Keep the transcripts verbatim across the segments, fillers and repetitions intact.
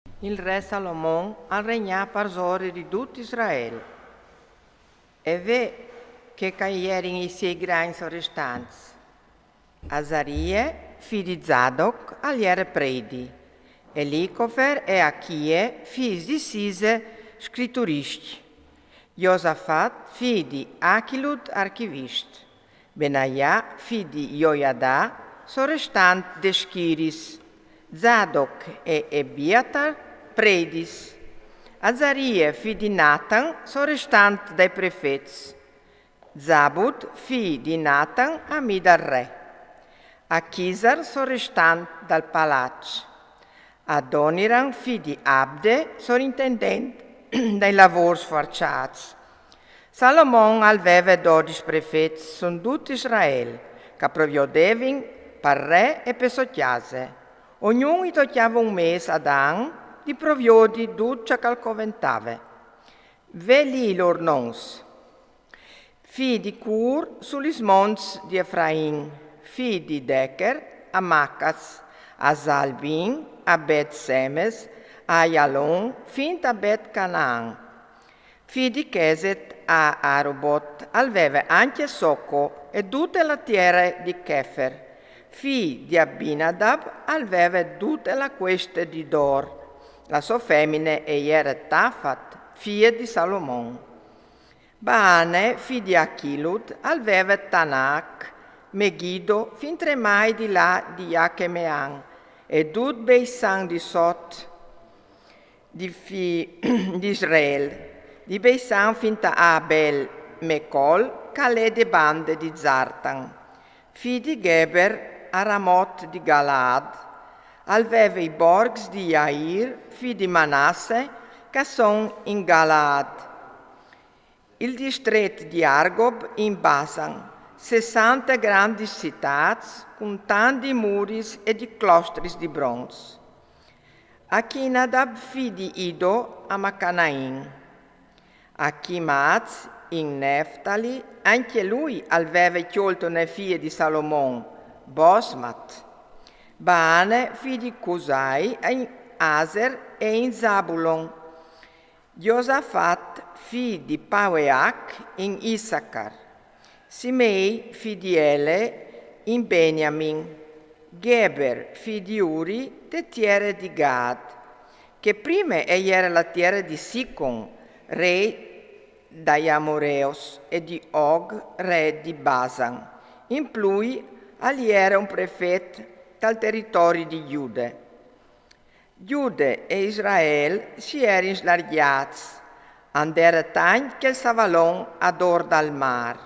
Il re Salomon al regnà parsore di dut Israel. E ve che ca jerin i siei grans sorestants. Azarie, fi di Zadok, al jere predi. Elikofer e Achie, fis di Sise, scrituristi. Josafat, fi di Achilud, archivist. Benaia, fi di Joiada, sorestant des schiris. Zadok e Ebiatar, predis. Azarie, fi di Natan, sorestant dai prefets. Zabud, fi di Natan, amì dal re. Achisar, sorestant dal palaç. Adoniran, fi di Abde, sorintendent dai lavôrs forçâts. Salomon al veve dodis prefets sun dut Israel, ca proviodevin par re e pe sô cjase. Ognun i tocjava un mês ad an di proviodi dut ce che al coventave. Ve li i lôr nons. Fi di Cur su lis monts di Efraim, fi di Decher, a Macas, a Zalbin, a Bet Semes, a Aialon, fin a Bet Canaan. Fi di Cheset a Arobot al veve ancje Soco e dute la tiere di Chefer. Fi di Abinadab al veve dute la cueste di Dor. La sô femine e jere Tafat, fie di Salomon. Baane, fi di Achilud, al veve Tanac, Megido, fin tremai di là di Jachemean, e dut Beisan di sot di fi di Israel, di Beisan fin a Abel Mecol, che al è de bande di Zartan. Fi di Geber, a Ramot di Galaad, al veve i borgs di Jair, fi di Manasse, che a son in Galaad. Il distret di Argob in Basan, sessante grandis citâts, cun tandi muris e di clostris di bronz. Achinadab, fi di Ido, a Macanain. Achimaaz, in Neftali, ancje lui al veve cjolt une fie di Salomon, Bosmat. Baane, fi di Cusai, in Aser e in Zabulon. Josafat, fi di Paveac, in Issacar. Simei, fi di Ele, in Beniamin. Geber, fi di Uri, te tiere di Gad, che prime e jere la tiere di Sicon, re dai Amoreos, e di Og, re di Basan. In plui, al jere un prefet tal teritori di Jude. Jude e Israel si jerin slargjâts, a 'nd jere tancj chel savalon ador dal mâr.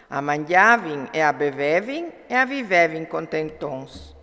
A mangjavin e a bevevin e a vivevin contentons.